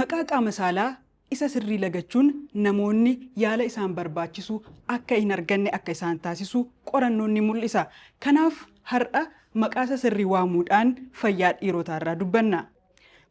Maqaa qaama saalaa isa sirrii lagachuun namoonni yaala isaan barbaachisu akka hin arganne akka isaan taasisu qorannoon ni mul'isa. Kanaaf har'a maqaa isa sirrii waamuudhaan fayyaa dhiirotaa irraa dubbanna.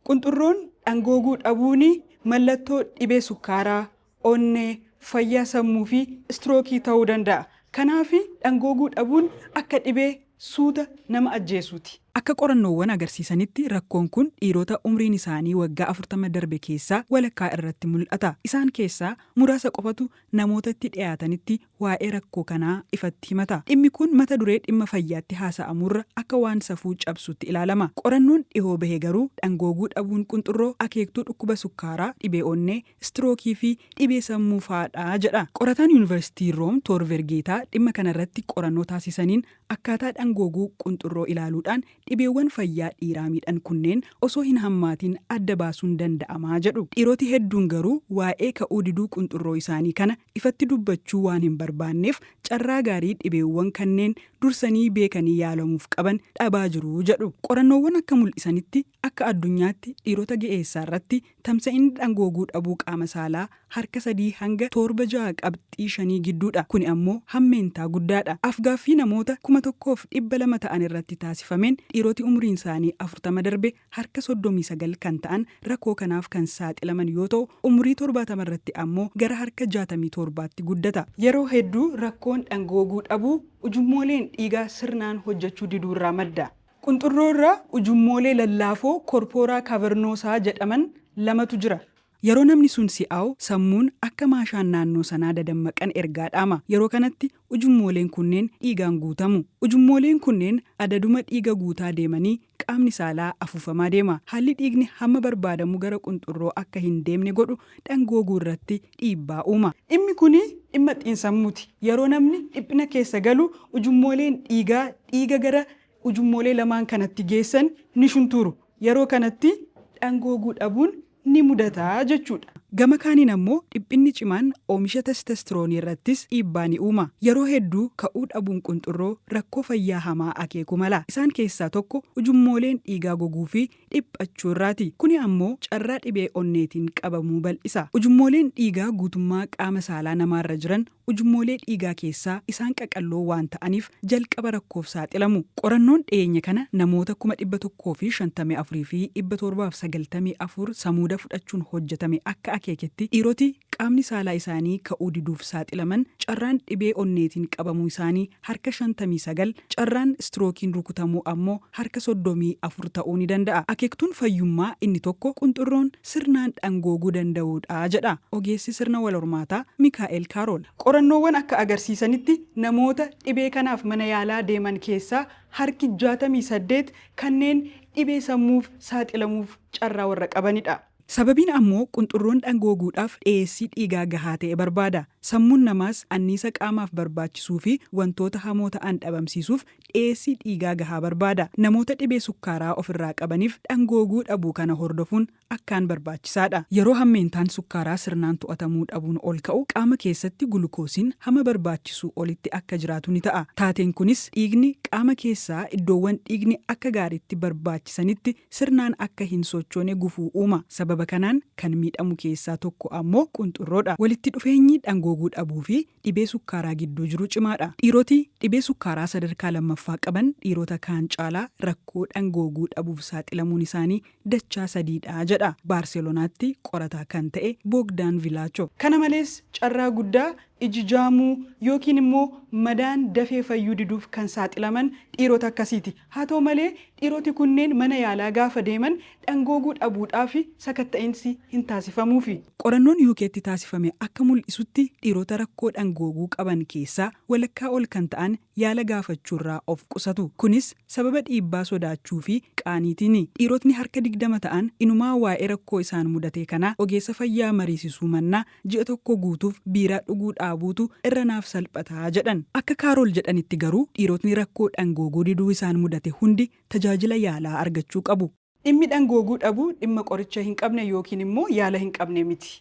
Qunxurroon dhangooguu dhabuun mallattoo dhibee sukkaaraa, onnee, fayyaa sammuu fi istirookii ta'uu danda'a. Kanaaf dhangooguu dhabuun akka dhibee suuta nama ajjeesuuti. Akka qorannoowwan agarsiisanitti rakkoon kun dhiirota umriin isaanii waggaa 40 darbe keessaa walakkaa irratti mul'ata. Isaan keessaa muraasa qofatu namootatti dhiyaatanitti waa'ee rakkoo kanaa ifatti himata. Dhimmi kun mata duree dhimma fayyaatti haasa'amurra akka waan safuu cabsuutti ilaalama. Qorannoon dhihoo bahe garuu dhangooguu dhabuun qunxurroo akeektuu dhukkuba sukkaaraa, dhibee onnee, istirookii fi dhibee sammuu fa'aadha jedha. Qorataan Yuunivarsiitii Room Toor Vergeetaa dhimma kanarratti qorannoo taasisaniin akkaataa dhangooguu qunxurroo ilaaluudhaan dhibeewwan fayyaa dhiiraa miidhan kunneen osoo hin hammaatiin adda baasuun danda'ama jedhu. Dhiiroti hedduun garuu waa'ee ka'uu diduu qunxurroo isaanii kana ifatti dubbachuu waan hin barbaanneef carraa gaarii dhibeewwan kanneen dursanii beekanii yaalamuuf qaban dhabaa jiru jedhu. Qorannoowwan akka mul'isanitti akka addunyaatti dhiirota ga'eessaa irratti tamsa'inni dhangooguu dhabuu qaama saalaa harka 3 hanga 7 6.5 gidduudha. Kuni ammoo hammeentaa guddaadha. Af-gaaffii namoota 1,200 ta'an irratti taasifameen dhiiroti umriin isaanii 40 darbe harka 39 kan ta'an rakkoo kanaaf kan saaxilaman yoo ta'u, umurii 70 irratti ammoo gara harka 67tti guddata. Yeroo hedduu rakkoon dhangooguu dhabuu ujummooleen dhiigaa sirnaan hojjechuu diduurraa madda. Qunxurroo irra ujummoolee lallaafoo korpooraa kavernosaa jedhaman lamatu jira. Yeroo namni sun si'aawu sammuun akka maashaan naannoo sanaa dadammaqan ergaa dhaama. Yeroo kanatti ujummooleen kunneen dhiigaan guutamu. Ujummooleen kunneen adaduma dhiiga guutaa deemanii qaamni saalaa afuufamaa deema. Haalli dhiigni hamma barbaadamu gara qunxurroo akka hin deemne godhu dhangooguu irratti dhiibbaa uuma. Dhimmi kuni dhimma xiinsammuuti. Yeroo namni dhiphina keessa galu ujummooleen dhiigaa dhiiga gara ujummoolee lamaan kanatti geessan ni shuntuuru. Yeroo kanatti dhangooguu dhabuun ni mudata jechuudha. Gama kaaniin ammoo dhiphinni cimaan oomisha testestiroonii irrattis dhiibbaa ni uuma. Yeroo hedduu ka'uu dhabuun qunxurroo rakkoo fayyaa hamaa akeekuu mala. Isaan keessaa tokko ujummooleen dhiigaa goguu fi dhiphachuu irraati. Kuni ammoo carraa dhibee onneetiin qabamuu bal'isa. Ujummooleen dhiigaa guutummaa qaama saalaa namaarra jiran ujummoolee dhiigaa keessaa isaan qaqalloo waan ta'aniif jalqaba rakkoof saaxilamu. Qorannoon dhiyeenya kana namoota 154,794 samuuda fudhachuun hojjetame akka akeeketti dhiiroti qaamni saalaa isaanii ka'uu diduuf saaxilaman carraan dhibee onneetiin qabamuu isaanii harka 59, carraan istirookiin rukutamuu ammoo harka 34 ta'uu ni danda'a. Akeektuun fayyummaa inni tokko qunxurroon sirnaan dhangooguu danda'uudha jedha ogeessi sirna wal hormaataa Mikaa'el Kaarool. Qorannoowwan akka agarsiisanitti namoota dhibee kanaaf mana yaalaa deeman keessaa harki 68 kanneen dhibee sammuuf saaxilamuuf carraa warra qabanidha. Sababiin ammoo qunxurroon dhangooguudhaaf dhiyeessii dhiigaa gahaa ta'e barbaada. Sammuun namaas anniisa qaamaaf barbaachisuu fi wantoota hamoo ta'an dhabamsiisuuf dhiyeessii dhiigaa gahaa barbaada. Namoota dhibee sukkaaraa ofirraa qabaniif dhangooguu dhabuu kana hordofuun akkaan barbaachisaadha. Yeroo hammeentaan sukkaaraa sirnaan to'atamuu dhabuun ol ka'u qaama keessatti gulukoosiin hamma barbaachisuu olitti akka jiraatu ni ta'a. Taateen kunis dhiigni qaama keessaa iddoowwan dhiigni akka gaariitti barbaachisanitti sirnaan akka hin sochoone gufuu uuma. Sababa kanaan kan miidhamu keessaa tokko ammoo qunxurroodha. Walitti dhufeenyi dhangooguu dhabuu fi dhibee sukkaaraa gidduu jiru cimaadha. Dhiiroti dhibee sukkaaraa sadarkaa lammaffaa qaban dhiirota kaan caalaa rakkoo dhangooguu dhabuuf saaxilamuun isaanii dachaa sadiidha jedha Baarselonaatti qorataa kan ta'e Boogdaan Vilaacho. Kana malees carraa guddaa iji jaamuu yookiin immoo madaan dafee fayyuu diduuf kan saaxilaman dhiirota akkasiiti. Haa ta'u malee dhiiroti kunneen mana yaalaa gaafa deeman dhangooguu dhabuudhaaf sakatta'insi hin taasifamuufi. Qorannoon UKtti taasifame akka mul'isutti dhiirota rakkoo dhangooguu qaban keessaa walakkaa ol kan ta'an yaala gaafachuurraa of qusatu. Kunis sababa dhiibbaa sodaachuu fi qaaniitiini. Dhiirotni harka 20 ta'an inumaa waa'ee rakkoo isaan mudatee kanaa ogeessa fayyaa mariisisuu mannaa ji'a tokko guutuuf biiraa dhuguu dhaabuutu irra naaf salphata jedhan. Akka Kaarool jedhanitti garuu dhiirotni rakkoo dhangooguu diduu isaan mudate hundi tajaajila yaalaa argachuu qabu. Dhimmi dhangooguu dhabuu dhimma qoricha hin qabne yookiin immoo yaala hin qabne miti.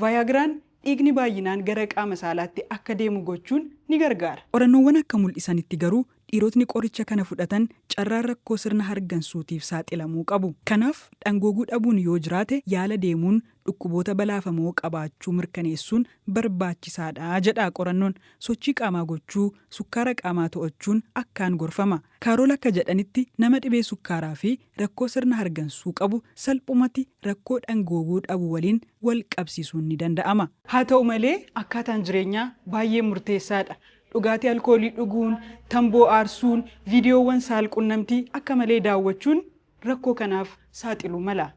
Vaayaagiraan dhiigni baay'inaan gara qaama saalaatti akka deemu gochuun ni gargaara. Qorannoowwan akka mul'isanitti garuu Dhiirotni qoricha kana fudhatan carraan rakkoo sirna hargansuutiif saaxilamuu qabu. Kanaaf dhangooguu dhabuun yoo jiraate yaala deemuun dhukkuboota balaafamoo qabaachuu mirkaneessuun barbaachisaadha jedha qorannoon. Sochii qaamaa gochuu, sukkaara qaamaa to'achuun akkaan gorfama. Kaarool akka jedhanitti nama dhibee sukkaaraa fi rakkoo sirna hargansuu qabu salphumatti rakkoo dhangooguu dhabuu waliin wal qabsiisuun ni danda'ama. Haa ta'u malee akkaataan jireenyaa baay'ee murteessaadha. Dhugaatii alkoolii dhuguun, tamboo aarsuun, viidiyoowwan saalqunnamtii akka malee daawwachuun rakkoo kanaaf saaxiluu mala.